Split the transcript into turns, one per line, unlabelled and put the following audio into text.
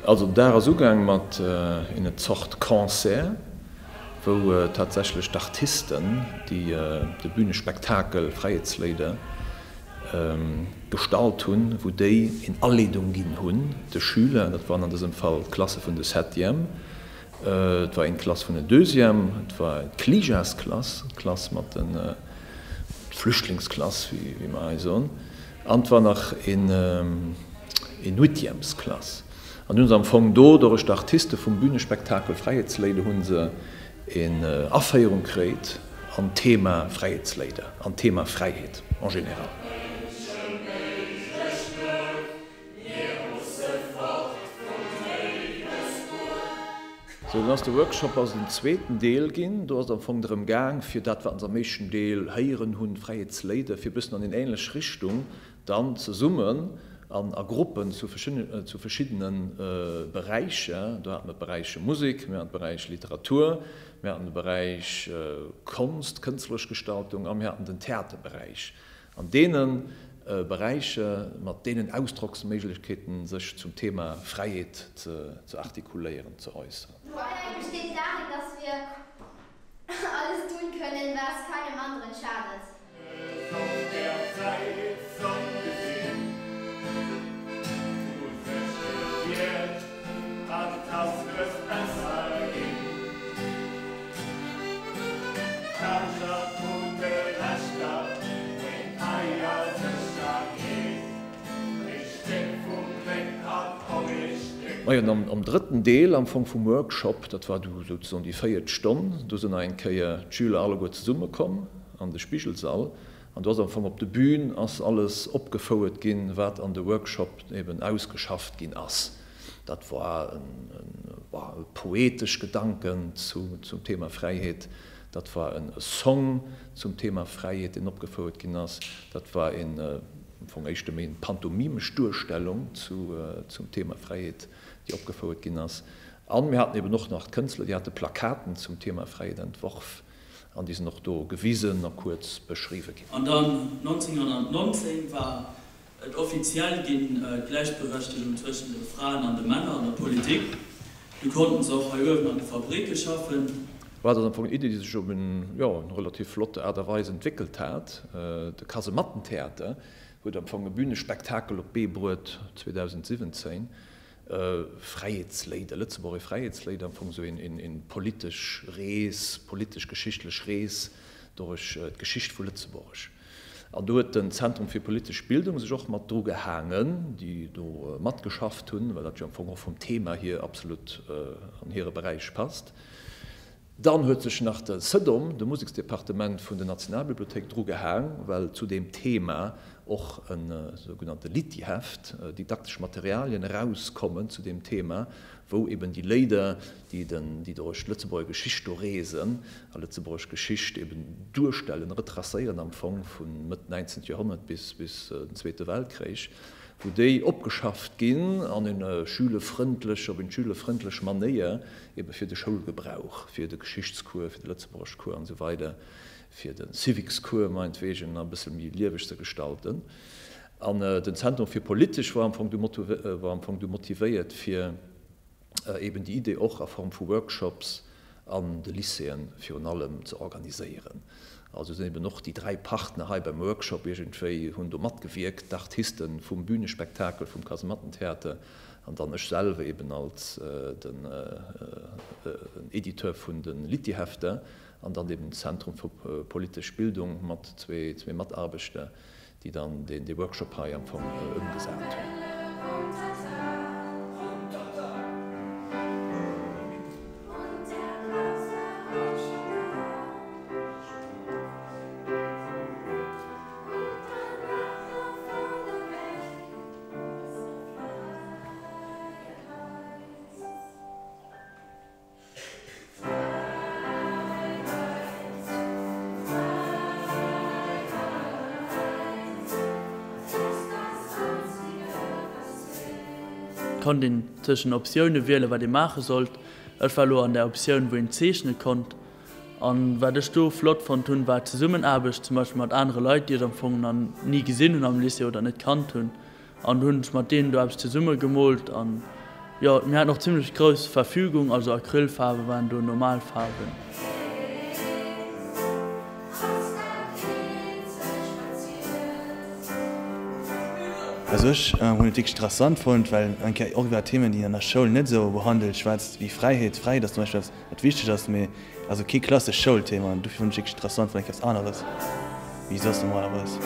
Also den Dag ass ugaang mat ene Zort Concert, wou tatsächlech d'Artisten, déi de Bünespektakel Fräiheetsléider gestallt hunn, wou déi en Aleedung ginn hunn de Schüler. Dat waren an dësem Fall d'Klasse vun de Septième, et war eng Klass vun de Deuxième, et war d'Clija's-Klass, d'Klass mat den, d'Flüchtlingsklass, wéi mer hei soen, an et war nach een Huitièmesklass. An hunn se am Fong do, dorech d'Artiste vum Bünespektakel Fräiheetsléider, hu se een Aféierung kréit an d'Thema Fräiheetsléider, an d'Thema Fräiheet en général. Sou, dann ass de Workshop ass en zweeten Deel ginn. Do ass et am Fong drëm gaang, fir dat, wat se am éischten Deel héieren hunn, Fräiheetsléider, fir e bëssen an en ähnlech Richtung dann zesummen an a Gruppen zu zu verschiddene Beräicher, do hate mer d'Beräiche Musek, mir haten d'Beräich Literatur, mir haten de Beräich Konst, kënstleresch Gestaltung a mir haten den Theaterberäich. An deene Beräicher mat deenen Ausdrocksméiglechkeeten sech zum Thema Fräiheet ze artikuléieren, ze äusseren.
Freiheit besteht darin, dass wir alles tun können, was keinem anderen schadet.
Majo, an am drëtten Deel am Fong vum Workshop, dat war du souzesoen déi véiert Stonn, do sinn nach eng Kéier d'Schüler alleguer zesummekomm an de Spigelsall an do ass am Fong op de Bühn ass alles opgefouert ginn, wat an de Workshop eben ausgeschafft ginn ass. Dat war e poetesch Gedanken zum Thema Fräiheet, dat war e Song zum Thema Fräiheet, deen opgefouert ginn ass, dat war een, am Fong éischter méi eng pantomimesch Duerstellung zum Thema Fräiheet, déi opgefouert ginn ass. A mir haten eben och nach d'Kënschtler, déi hate Plakaten zum Thema Fräiheet entworf an déi sinn och do gewisen a kuerz beschriwwe ginn.
An dann 1919 war Et offiziell ginn, d'Gläichberechtegung zwëschen de Fraen an de Männer an der Politik. Du konnten se och hei uewen an de Fabrike schaffen.
War dat am Fong eng Iddi, déi sech op en, jo, eng relativ flott Aart a Weis entwéckelt hat. De Kasemattentheater huet am Fong e Bünespektakel op d'Bee bruet 2017, Fräiheetsléider, Lëtzebuerger Fräiheetsléider, am Fong esou een politesch Rees, politesch-geschichtlech Rees dorech d'Geschicht vu Lëtzebuerg. An do huet den Zentrum fir politesch Bildung sech och mat dru gehaangen, déi do matgeschafft hunn, well dat jo am Fong och vum Thema hier absolut an hire Beräich passt. Dann huet sech nach de CEDOM, de Museksdepartement vun der Nationalbibliothéik, dru gehaang, well zu deem Thema och e sougenannte Litiheft, didaktesch Materialien erauskommen zu deem Thema, wou eben déi Léider, déi den, déi durch d'Lëtzebuerger Geschicht do reesen a lëtzebuergesch Geschicht eben duerstellen, retracéieren am Fong vu Mëtt 19. Joerhonnert bis, bis den Zweete Weltkréich, wou déi opgeschafft ginn an en schülerfrëndlech, op en schülerfrëndlech Manéier eben fir de Schoulgebrauch, fir de Geschichtscours, fir de Lëtzebuergeschcours an esou weider, fir de Civicscours meinetwegen e bësse méi lieweg ze gestalten. An den Zentrum fir politesch war am Fong du, war am Fong du motivéiert fir eben déi Idee och a Form vu Workshops an de Lycéeën virun allem ze organiséieren. Also sinn eben och déi 3 Partner hei beim Workshop iergendwéi hunn do matgewierkt, d'Artiste vum Bünespektakel vum Kasemattentheater an dann ech selwer eben als den Editeur vun de Litihefter an dann eben den Zentrum fir politesch Bildung mat zwee Mataarbechter, déi dann dee Workshop hei am Fong ëmgesat hunn.
Konnt een tëschen Optioune wielen, wat ee maache sollt. Ech war elo an der Optioun, wou een zeechne konnt. An wat ech do flott fonnt hunn, war d'Zesummenaarbecht, zum Beispill mat anere Leit, déi ech am Fong nach ni gesinn hunn am Lycée oder net kannt hunn. An hunn ech mat deenen do eppes zesumme gemoolt an. Jo, mir haten och zimlech grouss Verfügung, also Acrylfaarwe waren do, normal Faarwen.
Also ech hunn et wierklech interessant fonnt, well eng Kéier och iwwer Themen, déi een an der Schoul net esou behandelt, schwätzt, wéi Fräiheet. Fräiheet ass zum Beispill eppes, wat wichteg ass, mee also kee klassescht Schoulthema. An dofir fonnt ech wierklech interessant, well eng Kéier eppes aneres wéi soss normalerweis.